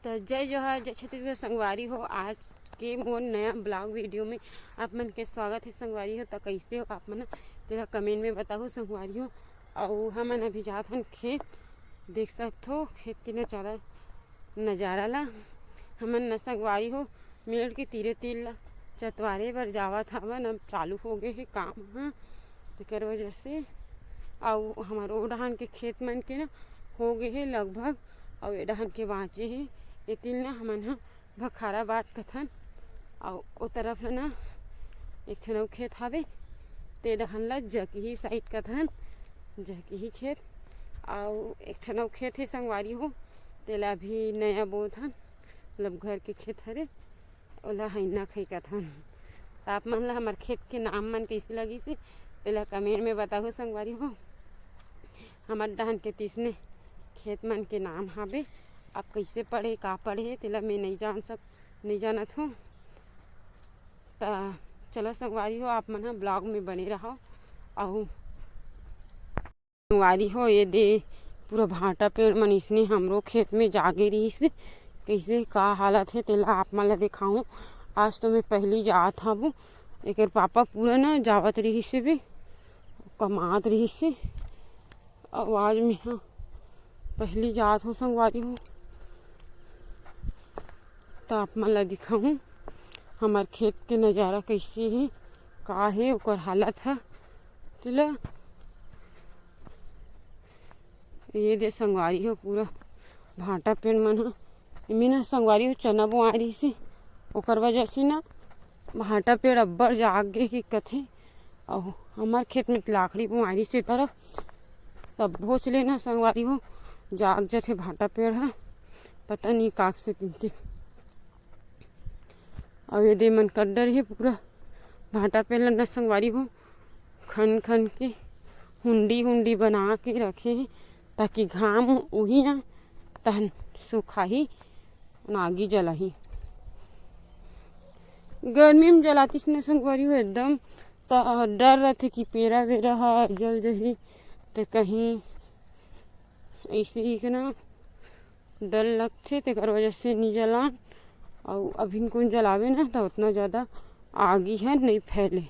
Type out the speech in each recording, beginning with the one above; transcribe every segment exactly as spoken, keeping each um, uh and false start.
त जय जोहार, जय छत्तीसगढ़ संगवारी हो। आज के मोर नया vlog video में आप मन के स्वागत हे संगवारी हो। त कइसे हो आप मन, तेला comment में बताहू संगवारी हो। अउ हमन अभी जात हन खेत, देख सकथो खेत के नजारा, नजारा ला। हमन न संगवारी हो मेड़ के तीरे तीर ला चतवारे बर जावत हवन। अब चालू हो गए हे काम ह, तेकर वजह से। अउ हमर ओ डहान के खेत मन के ना हो गए हे लगभग, अउ ए डहान के बाँचे हे। ए तीर ना हमन ह भखारा बात कथन, अउ ओ तरफ ल ना एक ठन अउ खेत हावे, ते डहन ल जकही side कथन, जकही खेत। अउ एक ठन अउ खेत हे संगवारी हो, तेला अभी नया बोथन, मतलब घर के खेत हरे, ओला हैना खई कथन। त आप मन ल हमर खेत के नाम मन कइसे लगिस हे, तेला comment में बताहू संगवारी हो। हमर डहन के तिसने खेत मन के नाम हावे, अब कइसे पड़े, का पड़े, तेला मैं नइ जान सक नइ जानत हूँ। त चलो संगवारी हो, आप मन ह vlog में बने रहव। अउ संगवारी हो, ये दे पूरा भांटा पेड़ मन इसने हमरो खेत में जागे रहिस हे। कइसे का हालत हे, तेला आप मन ल देखाहूँ। आज तो मैं पहिली जात हवँ, एकर पापा पूरा ना जावत रहिस हे बे, कमात रहिस हे। अउ आज मैं ह पहिली जात हूँ संगवारी हो, त आप मन ल दिखाहूँ हमर खेत के नजारा कइसे हे, का हे ओकर हालत ह। तेला ये दे संगवारी हो, पूरा भांटा पेड़ मन ह, एमे ना संगवारी हो चना बोआय रहिस हे, ओकर वजह से ना भांटा पेड़ अब्बड़ जाग गे हे कथे। अउ हमर खेत में लाखड़ी बोआय रहिस हे तरफ, तब भोच लेना संगवारी हो, जाग जथे भांटा पेड़ ह, पता नहीं काक से तिनते। अउ ये दे मन कर डरे हे पूरा भांटा पेड़ ल न संगवारी हो, खन खन के हुंडी हुंडी बना के रखे हे, ताकि घाम उही ना तहन सुखाही, नागी जलाही। गर्मी में जलातिस न संगवारी हो एकदम, त डर रथे कि पेरा वेरा ह जल जही, त कहीं ऐसे ही के ना डर लगथे, तेकर वजह से नी जलान। अउ अभिन कोन जलावे ना, त उतना ज़्यादा आगी ह नहीं फैले।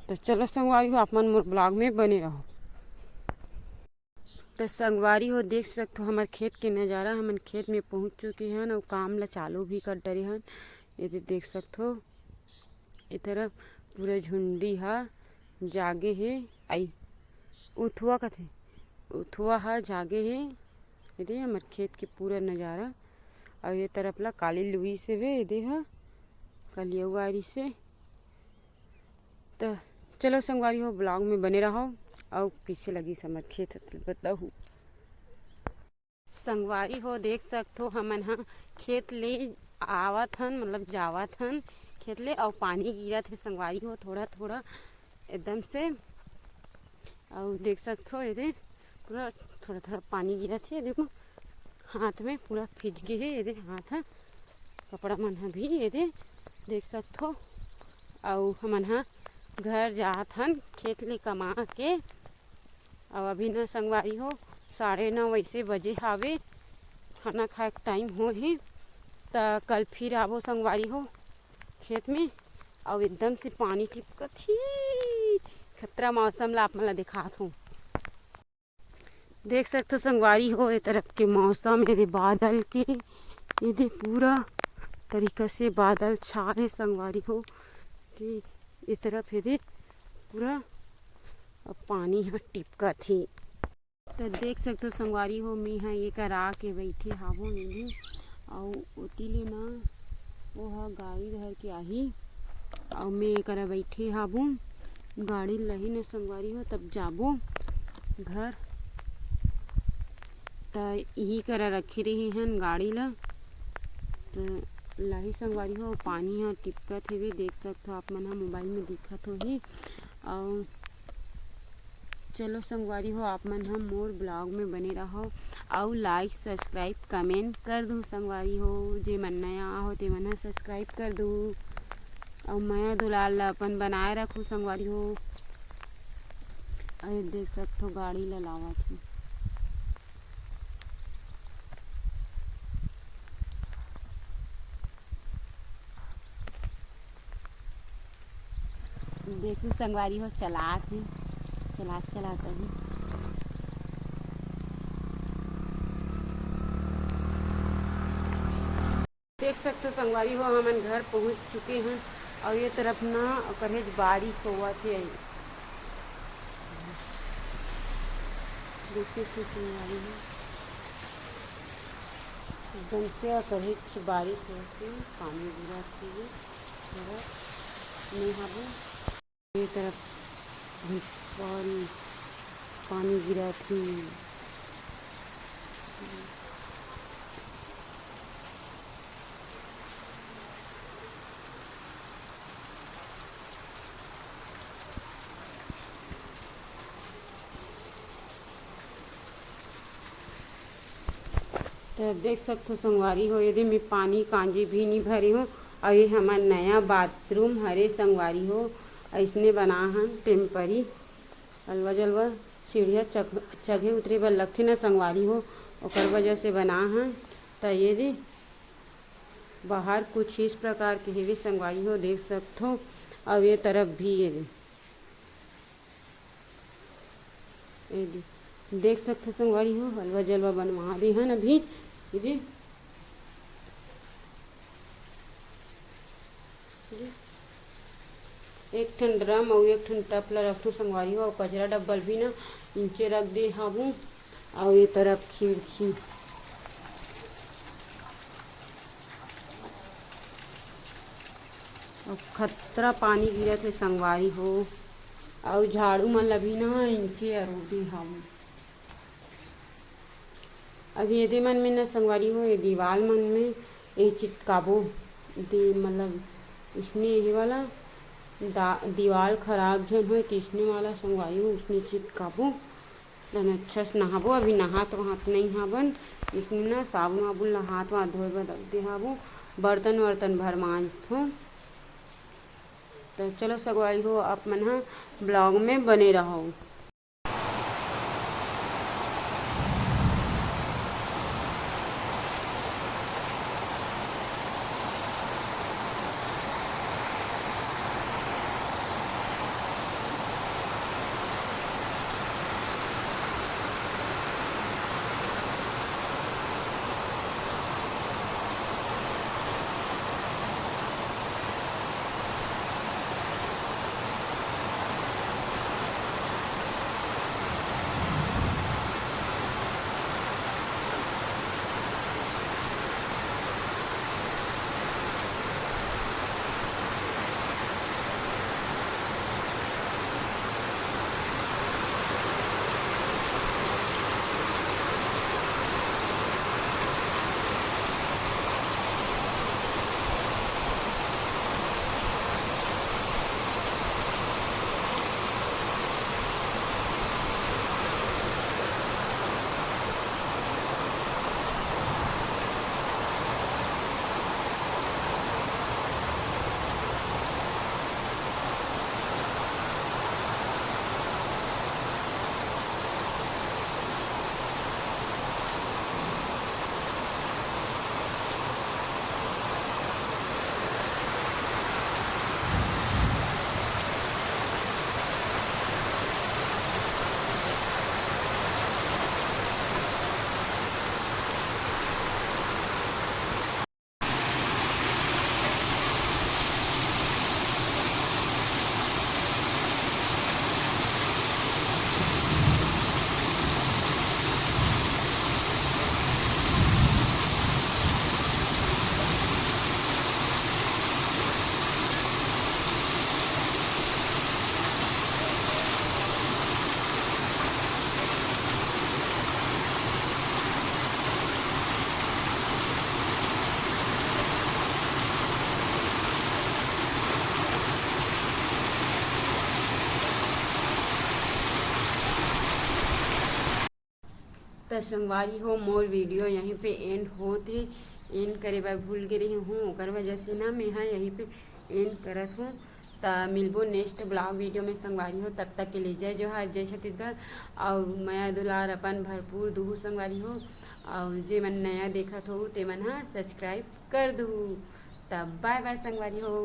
त चलो संगवारी हो, आप मन मोर vlog में बने रहो। त संगवारी हो, देख सकथो हमर खेत के नजारा। हमन खेत में पहुंच चुके हन अउ काम ला चालू भी कर डरे हन। ये दे देख सकथो, ए तरफ पूरा झुंडी ह जागे हे। आई उथुआ कथे, उथुआ ह जागे हे। ये दे हमर खेत के पूरा नजारा। अउ ये तरफ ला काली लुइस हे बे, ये दे ह कलिया उगारी से। त चलो संगवारी हो, vlog में बने रहो, अउ कइसे लगिस हमर खेत ह, बताहू। संगवारी हो, देख सकथो, हमन ह खेत ले आवत हन, मतलब जावत हन खेत ले, अउ पानी गिरत हे संगवारी हो, थोड़ा थोड़ा एकदम से। अउ देख सकथो, ये दे पूरा थोड़ा थोड़ा पानी गिरत हे। देखो, हाथ में पूरा भीज गे हे, ये दे हाथ ह, कपड़ा मन ह भी, ये दे देख सकथो। अउ हमन ह घर जात हन खेत ले कमा के। अउ अभी न संगवारी हो, साढ़े नौ वैसे बजे हावे, खाना खाए के टाइम हो हे। त कल फिर आबो संगवारी हो खेत में। अउ एकदम से पानी टिपकत ही, खतरा मौसम ला आप मन ला दिखात हूँ। देख सकथो संगवारी हो, ए तरफ के मौसम, ये दे बादल के, ये दे पूरा तरीका से बादल छा हे संगवारी हो, कि ए तरफ ये दे पूरा अब पानी ह टिपकत हे। त देख सकथो संगवारी हो, मी ह ये करा के बइठे हावो ये दे, अउ ओती ले ना वो ह गाड़ी धर के आही, अउ मैं ये करा बइठे हाबो, गाड़ी लही न संगवारी हो, तब जाबो घर। त इही करा रखे रहे हन गाड़ी ला, त लाही संगवारी हो, पानी ह टिपकत हेवे, देख सकथो आप मन ह, मोबाइल में दिखत होही। अउ चलो संगवारी हो, आप मन ह मोर vlog में बने रहो, अउ like, subscribe, comment कर दू संगवारी हो। जे मन नया हो, ते मन ह subscribe कर दू, अउ मया दुलार ला अपन बनाए रखू संगवारी हो। अरे देख सकथो, गाड़ी ला लावत हे। देखू संगवारी हो, चलात हे, चलात चलात अभी। देख सकथो संगवारी हो, हमन घर पहुंच चुके हन। और ये तरफ ना कहेच बारिश होवत हे। देखिए संगवारी हो, एकदम से कहेच बारिश होवत हे, पानी गिरत हे। थोड़ा नहीं हाबू। ये तरफ भी पानी, पानी गिरत हे। तो देख सकथो संगवारी हो, एदे में पानी कांजी भी नहीं भरे हो। और ये हमर नया बाथरूम हरे संगवारी हो, अइसने बना हन टेम्परी। अलवा जलवा सीढ़िया चघ-, चघे उतरे बर लगथे न संगवारी हो, ओकर वजह से बना हन। त ये दे बाहर कुछ इस प्रकार के हेवे संगवारी हो, देख सकथो। और ये तरफ भी ये दे, ये दे, देख सकथो संगवारी हो, अलवा जलवा बनवा दे हन अभी। ये दे, एक ठन ड्रम अउ एक ठन टप ला रखथों संगवारी हो, अउ कचरा डब्बा ल भी ना नीचे रख दे हाबू। अउ ये तरफ खिड़की, अउ खतरा पानी गिरत हे संगवारी हो, अउ झाड़ू मन ला भी ना नीचे अरो दे हाबू। अभी एदे मन में न संगवारी हो, ये दीवाल मन में ये चिपकाबो, दे-, मतलब इसने ये वाला दा-, दीवाल खराब झन होय, तो इसने वाला संगवारी हो, उसने चिपकाबो। तन अच्छा से नहाबो, अभी नहात वहात नहीं हाबन, इसने ना साबुन वाबुन ला हाथ वाथ धोए बर रख दे हाबो, बर्तन वर्तन भर मांजथों। तो चलो संगवारी हो, आप मन ह ब्लॉग में बने रहो। त संगवारी हो, मोर वीडियो यहीं पे एंड होत हे। एंड करे बर भूल गे रही हूँ, ओकर वजह से ना मैं हा यहीं पे एंड करत हूँ। त मिलबो नेक्स्ट ब्लॉग वीडियो में संगवारी हो, तब तक के लिए जय जोहार, जय छत्तीसगढ़, और मया दुलार अपन भरपूर दुहू संगवारी हो, और जे मन नया देखत हो ते मन हा सब्सक्राइब कर दुहू। तब बाय बाय संगवारी हो।